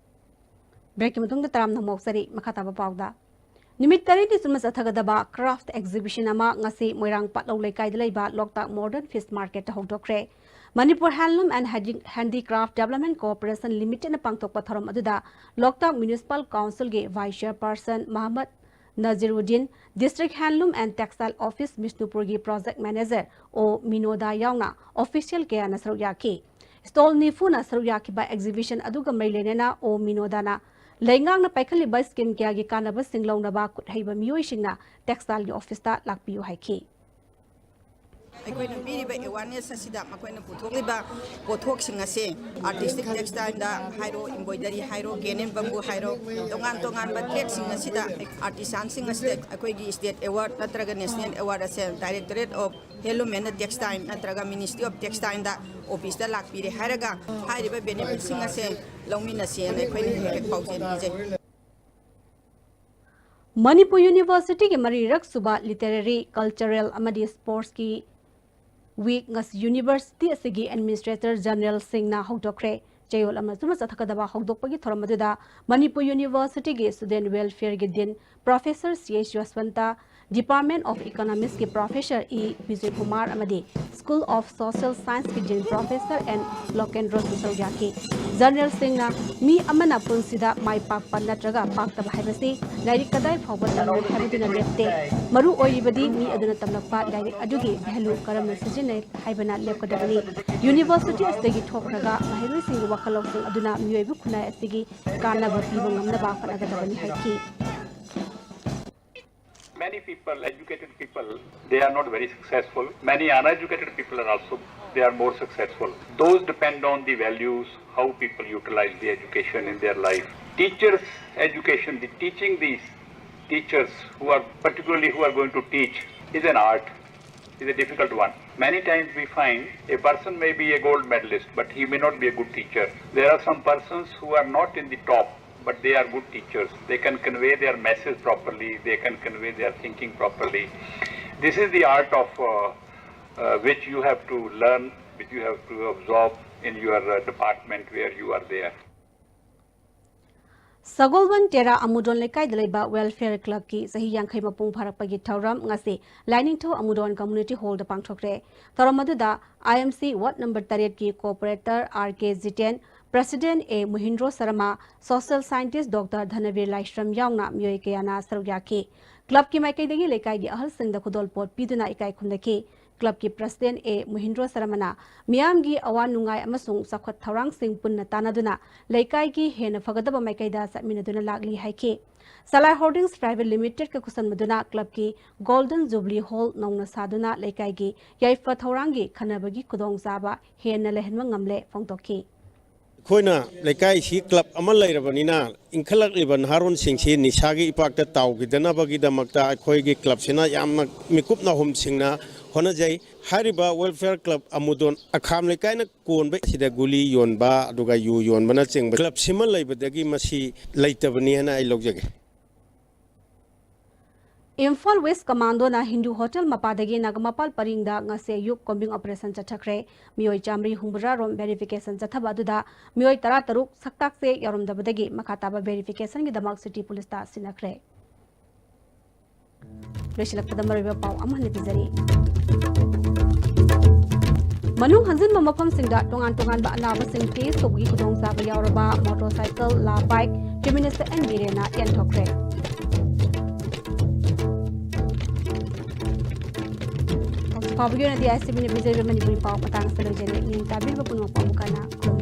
Breakꯀꯤ ꯃꯇꯨꯡꯗ ꯇꯔꯥꯝꯅ ꯍꯧꯃꯣꯛꯆꯔꯤ꯫ ꯃꯈꯥ ꯇꯥꯕ ꯄꯥꯎꯗ, ꯅꯨꯃꯤꯠ ꯇꯔꯦꯠꯅꯤ ꯆꯨꯞꯅ ꯆꯠꯊꯒꯗꯕ craft exhibition ꯑꯃ ꯉꯁꯤ ꯃꯣꯏꯔꯥꯡ ꯄꯥꯠꯂꯧ ꯂꯩꯀꯥꯏꯗ ꯂꯩꯕ ꯂꯣꯛꯇꯥꯛ Modern Fish Marketꯇ ꯍꯧꯗꯣꯛꯈ꯭ꯔꯦ꯫ Manipur Handloom and Handi- Handicraft Development Corporation Limitedꯅ ꯄꯥꯡꯊꯣꯛꯄ ꯊꯧꯔꯝ ꯑꯗꯨꯗ ꯂꯣꯛꯇꯥꯛ Municipal Councilꯒꯤ Vice Chairperson ꯃꯍꯃꯗ ꯅꯖꯤꯔꯨꯗꯤꯟ, District Handloom and Textile Office ꯕꯤꯁꯅꯨꯄꯨꯔꯒꯤ Project Manager ꯑꯣ ꯃꯤꯅꯣꯗꯥ ꯌꯥꯎꯅ official ꯀꯌꯥꯅ ꯁꯔꯨꯛ ꯌꯥꯈꯤ꯫ Stall ꯅꯤꯐꯨꯅ ꯁꯔꯨꯛ ꯌꯥꯈꯤꯕ exhibition ꯑꯗꯨꯒ ꯃꯔꯤ ꯂꯩꯅꯅ ꯑꯣ ꯃꯤꯅꯣꯗꯥꯅ ꯂꯩꯉꯥꯛꯅ ꯄꯥꯏꯈꯠꯂꯤꯕ scheme ꯀꯌꯥꯒꯤ ꯀꯥꯟꯅꯕꯁꯤꯡ ꯂꯧꯅꯕ ꯈꯨꯠꯍꯩꯕ ꯃꯤꯑꯣꯏꯁꯤꯡꯅ textileꯒꯤ officeꯇ ꯂꯥꯛꯄꯤꯌꯨ ꯍꯥꯏꯈꯤ꯫ ꯑꯩꯈꯣꯏꯅ ꯄꯤꯔꯤꯕ awareness ꯑꯁꯤꯗ ꯃꯈꯣꯏꯅ ꯄꯨꯊꯣꯛꯂꯤꯕ ꯄꯣꯠꯊꯣꯛꯁꯤꯡ ꯑꯁꯦ artistic textileꯗ ꯍꯥꯏꯔꯣ, embroidery ꯍꯥꯏꯔꯣ, cane and bamboo ꯍꯥꯏꯔꯣ, ꯇꯣꯉꯥꯟ ꯇꯣꯉꯥꯟꯕ tradeꯁꯤꯡ ꯑꯁꯤꯗ artisanꯁꯤꯡ ꯑꯁꯤꯗ ꯑꯩꯈꯣꯏꯒꯤ state award ꯅꯠꯇ꯭ꯔꯒ national award ꯑꯁꯦ Directorate of Handloom and Textile ꯅꯠꯇ꯭ꯔꯒ Ministry of Textileꯗ officeꯇ ꯂꯥꯛꯄꯤꯔꯦ ꯍꯥꯏꯔꯒ ꯍꯥꯏꯔꯤꯕ benefitꯁꯤꯡ ꯑꯁꯦ ꯂꯧꯃꯤꯟꯅꯁꯦꯅ ꯑꯩꯈꯣꯏꯅ ꯍꯦꯛ ꯍꯦꯛ ꯄꯥꯎꯖꯦꯜ ꯄꯤꯖꯩ꯫ ꯃꯅꯤꯄꯨꯔ Universityꯒꯤ ꯃꯔꯤꯔꯛ ꯁꯨꯕ Literary, Cultural ꯑꯃꯗꯤ Sportsꯀꯤ Week ꯉꯁꯤ University ꯑꯁꯤꯒꯤ Administrator General ꯁꯤꯡꯅ ꯍꯧꯗꯣꯛꯈ꯭ꯔꯦ꯫ ꯆꯌꯣꯜ ꯑꯃ ꯆꯨꯝꯅ ꯆꯠꯊꯒꯗꯕ ꯍꯧꯗꯣꯛꯄꯒꯤ ꯊꯧꯔꯝ ꯑꯗꯨꯗ Manipur Universityꯒꯤ Student Welfareꯒꯤ Dean Professor C S Yashwant, Department of Economicsꯀꯤ Professor ꯏ ꯕꯤꯖꯣꯏ ꯀꯨꯃꯥꯔ ꯑꯃꯗꯤ School of Social Scienceꯀꯤ Dean Professor ꯑꯦꯟ ꯂꯣꯀꯦꯟꯗ꯭ꯔꯣꯁꯨ ꯁꯔꯨꯛ ꯌꯥꯈꯤ꯫ Generalꯁꯤꯡꯅ ꯃꯤ ꯑꯃꯅ ꯄꯨꯟꯁꯤꯗ ꯃꯥꯏ ꯄꯥꯛꯄ ꯅꯠꯇ꯭ꯔꯒ ꯄꯥꯛꯇꯕ ꯍꯥꯏꯕꯁꯤ ꯂꯥꯏꯔꯤꯛ ꯀꯗꯥꯏ ꯐꯥꯎꯕ ꯇꯝꯂꯣꯏ ꯍꯥꯏꯕꯗꯨꯅ ꯂꯦꯞꯇꯦ꯫ ꯃꯔꯨ ꯑꯣꯏꯔꯤꯕꯗꯤ ꯃꯤ ꯑꯗꯨꯅ ꯇꯝꯂꯛꯄ ꯂꯥꯏꯔꯤꯛ ꯑꯗꯨꯒꯤ value ꯀꯔꯝꯅ ꯁꯤꯖꯤꯟꯅꯩ ꯍꯥꯏꯕꯅ ꯂꯦꯞꯀꯗꯕꯅꯤ꯫ University ꯑꯁꯤꯗꯒꯤ ꯊꯣꯛꯈ꯭ꯔꯒ ꯃꯍꯩꯔꯣꯏꯁꯤꯡꯒꯤ ꯋꯥꯈꯜ ꯂꯧꯁꯤꯡ ꯑꯗꯨꯅ ꯃꯤꯑꯣꯏꯕ ꯈꯨꯟꯅꯥꯏ ꯑꯁꯤꯒꯤ ꯀꯥꯟꯅꯕ ꯄꯤꯕ ꯉꯝꯅꯕ ꯍꯣꯠꯅꯒꯗꯕꯅꯤ ꯍꯥꯏꯈꯤ꯫ Many people, educated people, they are not very successful. Many uneducated people are also, they are more successful. Those depend on the values, how people utilize the education in their life. Teachers' education, the teaching these teachers who are particularly who are going to teach is an art, is a difficult one. Many times we find a person may be a gold medalist, but he may not be a good teacher. There are some persons who are not in the top, but they are good teachers. They can convey their message properly, they can convey their thinking properly. This is the art of uh, uh, which you have to learn, which you have to absorb in your uh, department where you are there. ꯁꯒꯣꯜꯕꯟ ꯇꯦꯔꯥ ꯑꯃꯨꯗꯣꯟ ꯂꯩꯀꯥꯏꯗ ꯂꯩꯕ Welfare Clubꯀꯤ ꯆꯍꯤ ꯌꯥꯡꯈꯩ ꯃꯄꯨꯡ ꯐꯥꯔꯛꯄꯒꯤ ꯊꯧꯔꯝ ꯉꯁꯤ ꯂꯥꯏꯅꯤꯡꯊꯧ ꯑꯃꯨꯗꯣꯟ Community Hallꯗ ꯄꯥꯡꯊꯣꯛꯈ꯭ꯔꯦ꯫ ꯊꯧꯔꯝ ꯑꯗꯨꯗ I M C Ward number ꯇꯔꯦꯠꯀꯤ Corporator R K Jiten, President A ꯃꯨꯍꯤꯟꯗ꯭ꯔꯣ Sharma, Social Scientist Doctor ꯙꯅꯕꯤꯔ ꯂꯥꯏꯁ꯭ꯔꯝ ꯌꯥꯎꯅ ꯃꯤꯑꯣꯏ ꯀꯌꯥꯅ ꯁꯔꯨꯛ ꯌꯥꯈꯤ꯫ Clubꯀꯤ ꯃꯥꯏꯀꯩꯗꯒꯤ ꯂꯩꯀꯥꯏꯒꯤ ꯑꯍꯜꯁꯤꯡꯗ ꯈꯨꯗꯣꯜꯄꯣꯠ ꯄꯤꯗꯨꯅ ꯏꯀꯥꯏ ꯈꯨꯝꯅꯈꯤ꯫ Clubꯀꯤ President A ꯃꯨꯍꯤꯟꯗ꯭ꯔꯣ ꯁꯔꯃꯅ ꯃꯤꯌꯥꯝꯒꯤ ꯑꯋꯥ ꯅꯨꯡꯉꯥꯏ ꯑꯃꯁꯨꯡ ꯆꯥꯎꯈꯠ ꯊꯧꯔꯥꯡꯁꯤꯡ ꯄꯨꯟꯅ ꯇꯥꯟꯅꯗꯨꯅ ꯂꯩꯀꯥꯏꯒꯤ ꯍꯦꯟꯅ ꯐꯒꯗꯕ ꯃꯥꯏꯀꯩꯗ ꯆꯠꯃꯤꯟꯅꯗꯨꯅ ꯂꯥꯛꯂꯤ ꯍꯥꯏꯈꯤ꯫ Salai Holdings Private Limitedꯀ ꯈꯨꯠꯁꯝꯅꯗꯨꯅ clubꯀꯤ Golden Jubilee Hall ꯅꯧꯅ ꯁꯥꯗꯨꯅ ꯂꯩꯀꯥꯏꯒꯤ ꯌꯥꯏꯐ ꯊꯧꯔꯥꯡꯒꯤ ꯈꯟꯅꯕꯒꯤ ꯈꯨꯗꯣꯡꯆꯥꯕ ꯍꯦꯟꯅ ꯂꯩꯍꯟꯕ ꯉꯝꯂꯦ ꯐꯣꯡꯗꯣꯛꯈꯤ꯫ ꯑꯩꯈꯣꯏꯅ ꯂꯩꯀꯥꯏꯁꯤ club ꯑꯃ ꯂꯩꯔꯕꯅꯤꯅ, ꯏꯟꯈꯠꯂꯛꯂꯤꯕ ꯅꯍꯥꯔꯣꯟꯁꯤꯡꯁꯤ ꯅꯤꯁꯥꯒꯤ ꯏꯄꯥꯛꯇ ꯇꯥꯎꯈꯤꯗꯅꯕꯒꯤꯗꯃꯛꯇ ꯑꯩꯈꯣꯏꯒꯤ clubꯁꯤꯅ ꯌꯥꯝꯅ ꯃꯤꯀꯨꯞ ꯅꯥꯍꯨꯝꯁꯤꯡꯅ ꯍꯣꯠꯅꯖꯩ꯫ ꯍꯥꯏꯔꯤꯕ Welfare Club ꯑꯃꯨꯗꯣꯟ ꯑꯈꯥꯝ ꯂꯩꯀꯥꯏꯅ ꯀꯣꯟꯕ ꯑꯁꯤꯗ ꯒꯨꯂꯤ ꯌꯣꯟꯕ ꯑꯗꯨꯒ ꯌꯨ ꯌꯣꯟꯕꯅꯆꯤꯡꯕ clubꯁꯤꯃ ꯂꯩꯕꯗꯒꯤ ꯃꯁꯤ ꯂꯩꯇꯕꯅꯤ ꯍꯥꯏꯅ ꯑꯩ ꯂꯧꯖꯒꯦ꯫ ꯏꯝꯐꯥꯜ West Commandoꯅ ꯍꯤꯟꯗꯨ ꯍꯣꯇꯦꯜ ꯃꯄꯥꯗꯒꯤ ꯅꯥꯒꯥꯃꯄꯥꯜ ꯄꯔꯤꯡꯗ ꯉꯁꯤ ꯑꯌꯨꯛ combing operation ꯆꯠꯊꯈ꯭ꯔꯦ꯫ ꯃꯤꯑꯣꯏ ꯆꯥꯃꯔꯤ ꯍꯨꯝꯐꯨꯇꯔꯥ ꯔꯣꯝ verification ꯆꯠꯊꯕ ꯑꯗꯨꯗ ꯃꯤꯑꯣꯏ ꯇꯔꯥꯇꯔꯨꯛ ꯁꯛꯇꯥꯛꯁꯦ ꯌꯥꯎꯔꯝꯗꯕꯗꯒꯤ ꯃꯈꯥ ꯇꯥꯕ verificationꯒꯤꯗꯃꯛ city policeꯇ ꯁꯤꯟꯅꯈ꯭ꯔꯦ꯫ ꯂꯣꯏꯁꯤꯜꯂꯛꯄꯗ ꯃꯔꯨꯑꯣꯏꯕ ꯄꯥꯎ ꯑꯃ ꯍꯟꯅ ꯄꯤꯖꯔꯤ꯫ ꯃꯅꯨꯡ ꯍꯟꯖꯤꯟꯕ ꯃꯐꯝꯁꯤꯡꯗ ꯇꯣꯉꯥꯟ ꯇꯣꯉꯥꯟꯕ ꯑꯅꯥꯕꯁꯤꯡ test ꯇꯧꯕꯒꯤ ꯈꯨꯗꯣꯡꯆꯥꯕ ꯌꯥꯎꯔꯕ motorcycle, la bike, Chief Minister N ꯕꯤꯔꯦꯟꯅ ꯌꯦꯟꯊꯣꯛꯈ꯭ꯔꯦ꯫ ꯍꯧꯖꯤꯛ ꯐꯥꯎꯕꯒꯤ ꯑꯣꯏꯅꯗꯤ I C Bꯅ ꯄꯤꯖꯔꯤꯕ ꯃꯅꯤꯄꯨꯔꯤ ꯄꯥꯎ ꯃꯇꯥꯡ ꯑꯁꯤꯗ ꯂꯣꯏꯖꯔꯦ꯫ ꯅꯤꯡ ꯇꯥꯕꯤꯔꯤꯕ ꯄꯨꯝꯅꯃꯛꯄꯨ ꯑꯃꯨꯛ ꯍꯟꯅ ꯈꯨꯔꯨꯝꯖꯔꯤ꯫